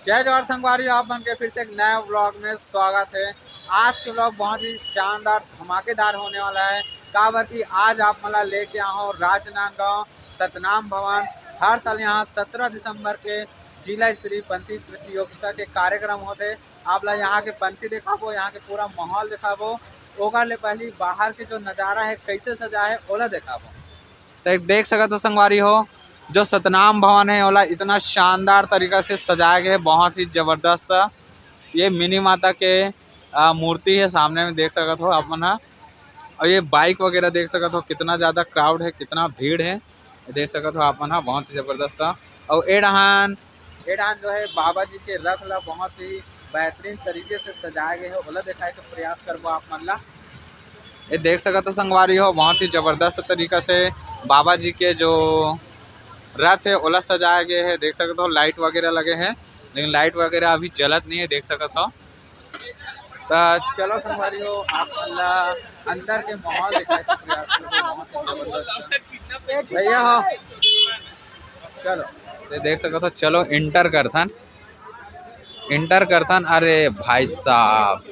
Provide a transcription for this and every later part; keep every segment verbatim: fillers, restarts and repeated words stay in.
जय जोहार संगवारी, आप मन के फिर से एक नया व्लॉग में स्वागत है। आज के व्लॉग बहुत ही शानदार, धमाकेदार होने वाला है, काबर कि आज आप मन ला लेके आए हों राजनांदगांव सतनाम भवन। हर साल यहाँ सत्रह दिसंबर के जिला स्तरीय पंथी प्रतियोगिता के कार्यक्रम होथे। आप ला यहाँ के पंथी देखाबो, यहाँ के पूरा माहौल देखाबो। ओकर ले पहली बाहर के जो नजारा है, कैसे सजा है, ओला देखाबो। तो एक देख सकत हो संगवारी हो, जो सतनाम भवन है, ओला इतना शानदार तरीका से सजाया गया है, बहुत ही जबरदस्त। ये मिनी माता के, आ, मूर्ति है, सामने में देख सकत हो आप मन ह। और ये बाइक वगैरह देख सकत हो, कितना ज़्यादा क्राउड है, कितना भीड़ है, देख सकत हो आप मन ह, बहुत ही जबरदस्त। और ए डहान, ए डहान जो है, बाबा जी के रथ ला बहुत ही बेहतरीन तरीके से सजाया गया है, ओला दिखाए के प्रयास करबो आप मन ला। ये देख सकत हो संगवारी हो, बहुत ही जबरदस्त तरीका से बाबा जी के जो रथ है, ओला सजाया गया है। देख सकत हो, लाइट वगैरह लगे हैं, लेकिन लाइट वगैरह अभी जलत नहीं है, देख सकत हो। तो चलो संगवारी हो, आप मन ला अंदर के माहौल दिखाए के प्रयास करबो, बहुत ही जबरदस्त। भैया हो, चलो, ये देख सकत हो, चलो एंटर करथन, एंटर करथन। अरे भाई साहब,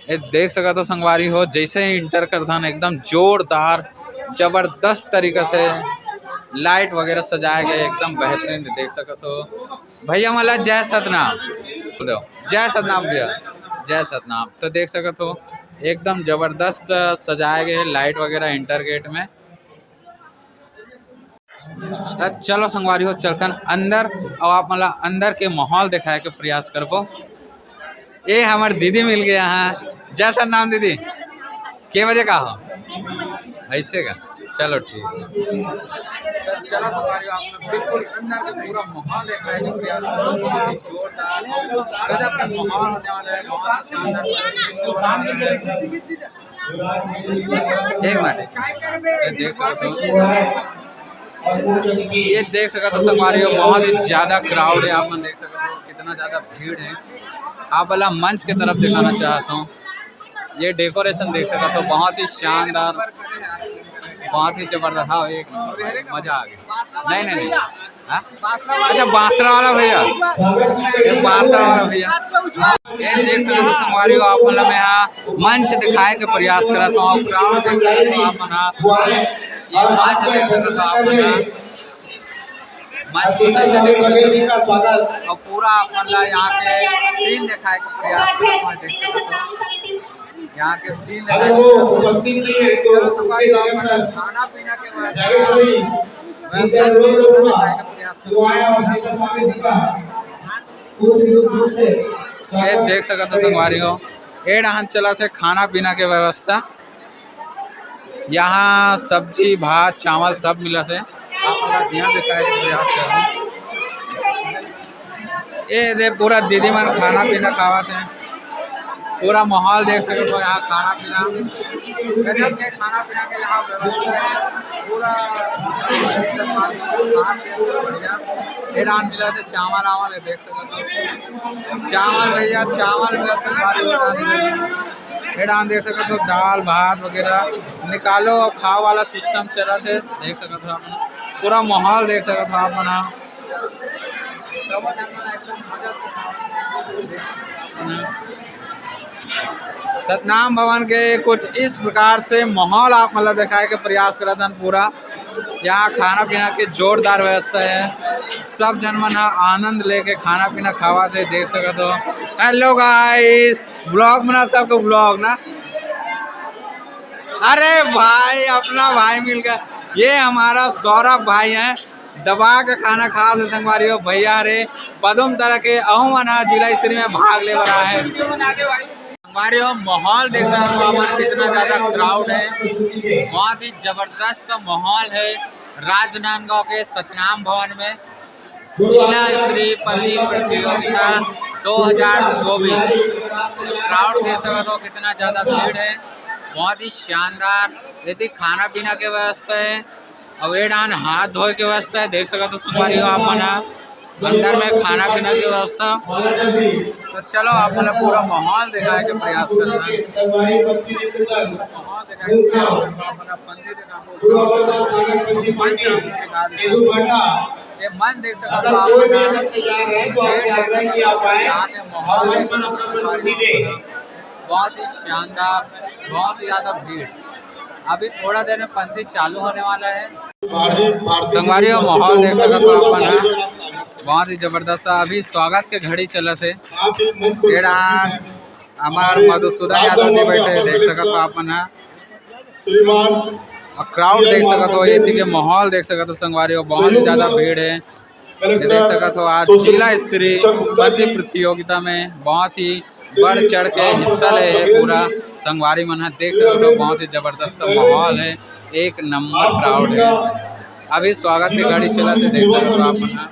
ये देख सकत हो संगवारी हो, जैसे ही एंटर करथन, एकदम जोरदार, जबरदस्त तरीका से लाइट वगैरह सजाए गए, एकदम बेहतरीन। देख सकत हो भैया मन ला जय सतनाम, जय सतनाम भैया, जय सतनाम। तो देख सकत हो, एकदम जबरदस्त सजाए गए लाइट वगैरह इंटर गेट में। त चलो संगवारी हो, चलथन अंदर, और आप मन ला अंदर के माहौल दिखाए के प्रयास करबो। ए, हमर दीदी मिल गया है। जय सतनाम दीदी, के बजे का हो? ऐसे का? चलो ठीक है। त चलो संगवारी हो, आप मन बिल्कुल अंदर के पूरा माहौल दिखाए के प्रयास करबो। बहुत ही जोरदार, गजब का माहौल होने वाला है, बहुत ही शानदार। एक मिनट, ये देख सकत हो, ये देख सकत हो संगवारी हो, बहुत ही ज्यादा क्राउड है। आप मन देख सकत हो कितना ज्यादा भीड़ है। आप वाला मंच के तरफ दिखाना चाहता हूँ, ये डेकोरेशन देख सकत हो, बहुत ही शानदार, बहुत ही जबरदस्त। हाँ, एक नंबर, मजा आ गया। नहीं, नहीं, नहीं। हाँ? अच्छा, बांसड़ा वाला भैया, ये बांसड़ा वाला भैया। ये देख सकत हो संगवारी हो, आप मन ला मैं हा मंच दिखाए के प्रयास करत हूँ, और क्राउड देख सकत हो आप मन हा। ये मंच देख सकत हो आप मन हा, मंच को अच्छा डेकोरेशन और पूरा आप मन ला यहाँ के सीन दिखाए के प्रयास करत हूँ, देख सकत हो। यहाँ के सीन दिखाई दे रहा है। चलो संगवारी हो, आप मन ला खाना पीना के व्यवस्था, व्यवस्था करके दिखाने का प्रयास करूँगा। ये देख सकत हो संगवारी हो, ए डहान चलत हे खाना पीना के व्यवस्था। यहाँ सब्जी, भात, चावल सब मिलत हे। आप मन ला दिया दिखाए के प्रयास करहूँ। ए दे पूरा दीदी मन खाना पीना खावत हे। पूरा माहौल देख सकत हो यहाँ खाना पीना, गजब के खाना पीना के यहाँ व्यवस्था है। पूरा बढ़िया। ए डहान मिलत हे चावल वावल, ये देख सकत हो चावल भैया, चावल मिलत हे। ए डहान देख सकत हो दाल भात वगैरह निकालो और खाओ वाला सिस्टम चलत हे, देख सकत हो आप मन। पूरा माहौल देख सकत हो आप मन। सतनाम भवन के कुछ इस प्रकार से माहौल आप मन ला दिखाए के प्रयास करत हन। पूरा यहाँ खाना पीना के जोरदार व्यवस्था है, सब झन मन ह आनंद लेके खाना पीना खावत हे, देख सकत हो। Hello guys, vlog बना सबको, vlog ना। अरे भाई, अपना भाई मिल गया, ये हमारा सौरभ भाई है। दबा के खाना खात हे संगवारी हो। भैया रे, पदुम तरह के अहू मन ह जिला स्तरीय में भाग ले बर आए हे। संगवारी हो, माहौल देख सकत हो आप मन, कितना ज्यादा क्राउड है, बहुत ही जबरदस्त माहौल है राजनांदगांव के सतनाम भवन में जिला स्तरीय पंथी प्रतियोगिता दो हज़ार चौबीस। तो क्राउड देख सकत हो कितना ज्यादा भीड़ है, बहुत ही शानदार। यदि खाना पीना के व्यवस्था है, अउ ए डाहन हाथ धोए के व्यवस्था है, देख सकत हो संगवारी हो आप मन ह। अंदर में खाना पीना के व्यवस्था। तो चलो आप मन ल पूरा माहौल दिखाए के प्रयास करना है। माहौल दिखाए के प्रयास करना, आप मन ल पंथी दिखाबो, मंच आप मन ल दिखा देता हूँ। मन देख सकत हो आप मन ह, भीड़ देख सकत हो, यहाँ के माहौल देख सकत हो, संगवारी हो आप मन ह। बहुत ही शानदार, बहुत ही ज्यादा भीड़। अभी थोड़ा देर में पंथी चालू होने वाला है। संगवारी हो, माहौल देख सकत हो आप मन ह, बहुत ही जबरदस्त। अभी स्वागत के घड़ी चलत हे। ये डहार हमार मधुसूदन यादव जी बैठे हे, देख सकत हो आप मन ह। और क्राउड देख सकत हो, ये के माहौल देख सकत हो संगवारी हो, बहुत ही ज्यादा भीड़ है। ये देख सकत हो, आज जिला स्तरीय पंथी प्रतियोगिता में बहुत ही बढ़ चढ़ के हिस्सा ले हे पूरा संगवारी मन ह। देख सकत हो, बहुत ही जबरदस्त माहौल है, एक नंबर क्राउड है। अभी स्वागत के गाड़ी चलत हे, देख सकत हो आप मन ह।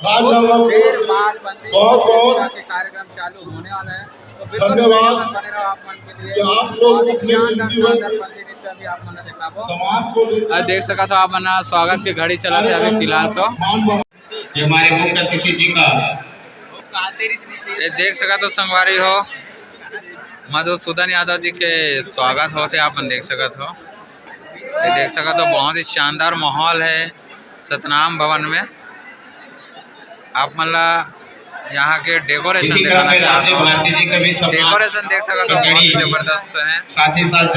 कुछ देर बाद पंथी प्रतियोगिता के कार्यक्रम चालू होने वाला है, तो बिल्कुल वीडियो में बने रहो। आप मन के लिए बहुत ही शानदार, शानदार पंथी नृत्य अभी आप मन ला दिखाबो। और देख सकत हो आप मन ह, स्वागत के घड़ी चलत हे अभी फिलहाल तो। ये हमारे मुख्य अतिथि जी का ये देख सकत हो संगवारी हो, मधुसूदन यादव जी के स्वागत होत हे, आप मन देख सकत हो। ये देख सकत हो, बहुत ही शानदार माहौल है सतनाम भवन में। आप मन ला यहाँ के डेकोरेशन दिखाना चाहत हो। डेकोरेशन देख सकत हो, बहुत ही जबरदस्त है।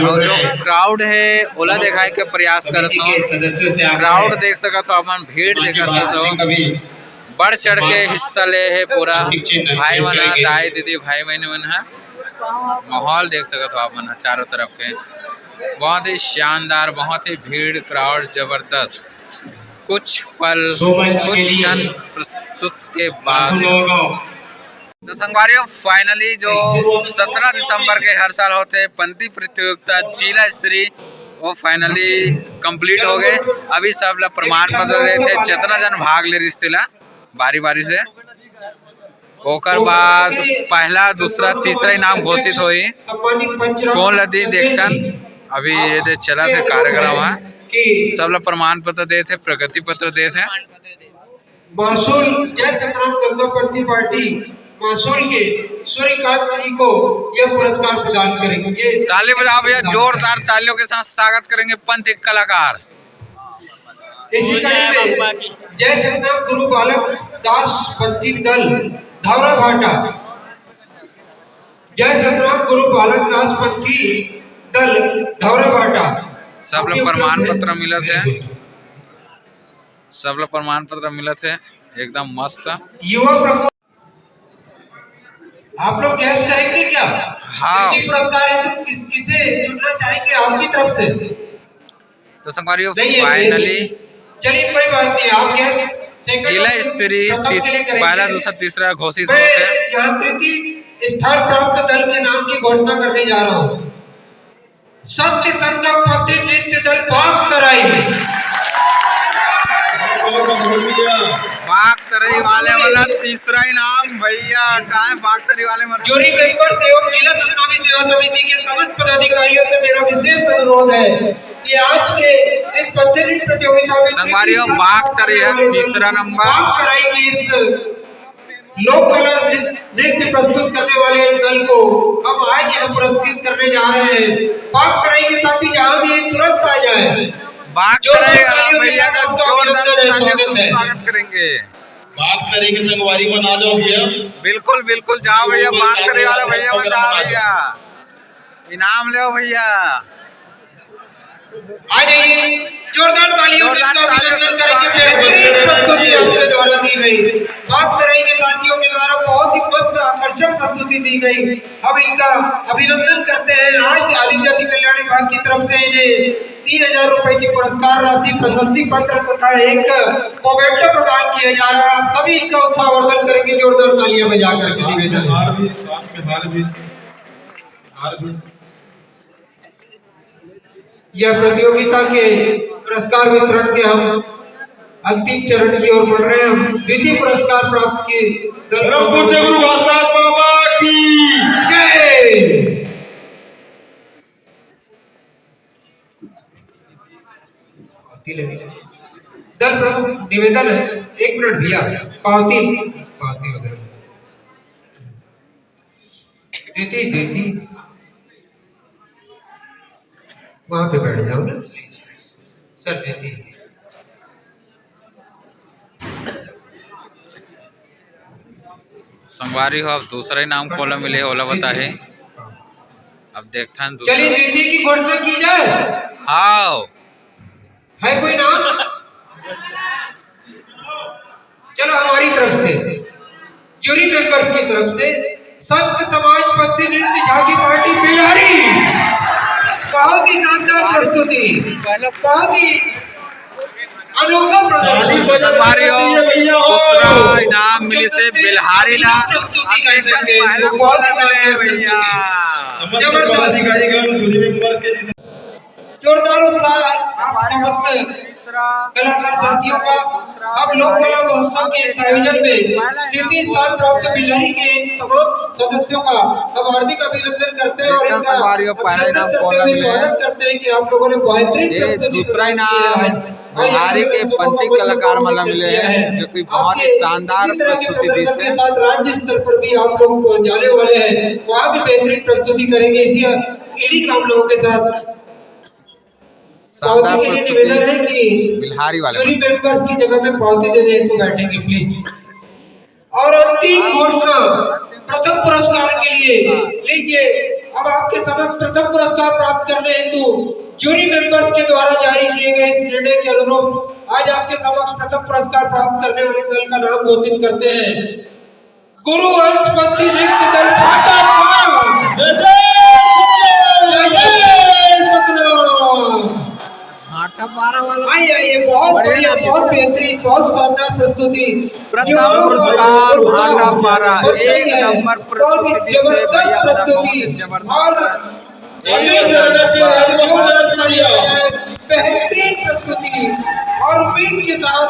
और जो क्राउड है, ओला दिखाए के प्रयास करत हो। क्राउड देख सकत हो, अपन भीड़ देख सकत हो। बढ़ चढ़ के हिस्सा ले हे पूरा भाई मन ह, दाई दीदी भाई बहन मन ह। माहौल देख सकत हो आप मन ह चारों तरफ के, बहुत ही शानदार, बहुत ही भीड़, क्राउड जबरदस्त। कुछ पल, कुछ क्षण प्रस्तुत के बाद तो संगवारी हो, फाइनली जो सत्रह दिसंबर के हर साल होथे पंथी प्रतियोगिता जिला स्तरीय, वो फाइनली कंप्लीट हो गए। अभी सब ला प्रमाण पत्र देथे, जितना जन भाग ले रिहिस तेला बारी बारी से। ओकर बाद पहला, दूसरा, तीसरा इनाम घोषित होही। कौन ला दी देखथन, अभी ये दे चलत हे कार्यक्रम ह। सब ला प्रमाण पत्र देथे, प्रगति पत्र देथे। मासूल जय सतनाम गंगा पंथी पार्टी मासूल के सूर्यकांत जी को यह पुरस्कार प्रदान करेंगे। ताली बजाओ भैया, जोरदार तालियों के साथ स्वागत करेंगे पंथी कलाकार। इसी कड़ी में जय सतनाम गुरु बालक दास पंथी दल धौरा भाटा, जय सतनाम गुरु बालक दास पंथी दल धौरा भाटा। सब ला प्रमाण पत्र मिलत हे, सब ला प्रमाण पत्र मिलत हे, एकदम मस्त। युवा प्रकोष्ठ, आप लोग गैस करेंगे क्या? हाँ। किसी पुरस्कार है तो किस, किसे जुड़ना चाहेंगे आपकी तरफ से? तो संगवारी हो, नहीं है, फाइनली चलिए, कोई बात नहीं, आप गैस सेकंड जिला और स्तरीय प्रथम तीस-, के लिए करेंगे। पहला, दूसरा, तीसरा घोषित मैं होत हे। यहाँ तृतीय स्थान प्राप्त दल के नाम की घोषणा करने जा रहा हूँ। सत्य संगम पथ नृत्य दल बाग तराई। बाग तराई वाले वाला तीसरा इनाम भैया, का है बाग तराई वाले मन? जूरी मेंबर्स एवं जिला सतनामी सेवा समिति के समस्त पदाधिकारियों से मेरा विशेष अनुरोध है कि आज के इस पथ नृत्य प्रतियोगिता में संगवारी हो, बाग तराई है तीसरा नंबर। बाग तराई की इस लोक कला नृ-, नृत्य प्रस्तुत करने वाले दल को हम आज यहाँ पुरस्कृत करने जा रहे हैं। बाग तराई के साथी जहाँ भी हैं, तुरंत आ जाए। बाग तराई वाला भैया का जोरदार तालियों से स्वागत करेंगे। बाग तराई के संगवारी मन आ जाओ भैया। बिल्कुल, बिल्कुल, जाओ भैया, बाग तराई वाला भैया मन, जाओ भैया, इनाम लो भैया। आ जाइए, जोरदार तालियों से इसका अभिनंदन करेंगे। बेहतरीन प्रस्तुति आपके द्वारा दी गई, बाग तराई के साथियों के द्वारा बहुत ही मस्त आकर्षक प्रस्तुति दी गई। हम इनका अभिनंदन करते हैं। आज आदिम जाति कल्याण विभाग की तरफ से इन्हें तीन हजार रुपए की पुरस्कार राशि, प्रशस्ति पत्र तथा एक मोमेंटो प्रदान किया जा रहा है। आप सभी इनका उत्साहवर्धन करेंगे, जोरदार तालियां बजा करके निवेदन है। यह प्रतियोगिता के पुरस्कार वितरण के हम अंतिम चरण की ओर बढ़ रहे हैं। हम द्वितीय पुरस्कार प्राप्त की परम पूज्य गुरु घासीदास बाबा की जय। दल प्रमुख निवेदन है, एक मिनट भैया, पावती, पावती वगैरह। दीदी, दीदी, वहां पे बैठ जाओ ना सर। दीदी, संगवारी हो, अब दूसरा इनाम कोला मिले, ओला बताहे। अब देखथन दूसरा। चलिए, द्वितीय की घोषणा की जाए। हाव। है कोई नाम? चलो, हमारी तरफ से, जूरी मेंबर्स की तरफ से, संत समाज पत्ती नृत्य झांकी पार्टी बिलहरी। बहुत ही शानदार प्रस्तुति, बहुत ही अनोखा प्रदर्शन। तो संगवारी हो, दूसरा इनाम मिलिस हे बिलहरी ला। प्रस्तुति अब कर सकते हैं, पहला बहुत ही शानदार मिले भैया। जबरदस्त। जोरदार उत्साह आप समस्त कलाकार साथियों का। हम लोक कला महोत्सव के इस आयोजन में द्वितीय स्थान प्राप्त बिलहरी के तमाम सदस्यों का हम हार्दिक अभिनंदन करते हैं और इनका संगवारी हो, पहला इनाम कोला मिले हे। स्वागत करते हैं कि आप लोगों ने बेहतरीन प्रस्तुति दूसरा इनाम बिहारी के पंथी कलाकार मन ला मिले हे, जो कि बहुत ही शानदार प्रस्तुति दिस हे। राज्य स्तर पर भी आप लोग जाने वाले हैं, वहाँ भी बेहतरीन प्रस्तुति करेंगे। इसी ईडी का हम लोगों के साथ शानदार प्रस्तुति बिलहरी वाले। जूरी मेंबर्स की जगह में पावती देने हेतु बैठेंगे, प्लीज। और अंतिम घोषणा प्रथम पुरस्कार के लिए, लीजिए, अब आपके समक्ष प्रथम पुरस्कार प्राप्त करने हेतु जूरी मेंबर्स के द्वारा जारी किए गए इस निर्णय के अनुरूप आज आपके समक्ष प्रथम पुरस्कार प्राप्त करने वाले दल का नाम घोषित करते हैं। गुरु अंशपति नृत्य दल भाटापारा। जय जय सतनाम। भाटापारा वाला। आइए, आइए, बहुत बढ़िया, बहुत बेहतरीन, बहुत शानदार प्रस्तुति। प्रथम पुरस्कार भाटापारा, एक नंबर प्रस्तुति दिस हे भैया, बहुत जबरदस्त। बेहतरीन प्रस्तुति और उम्मीद के साथ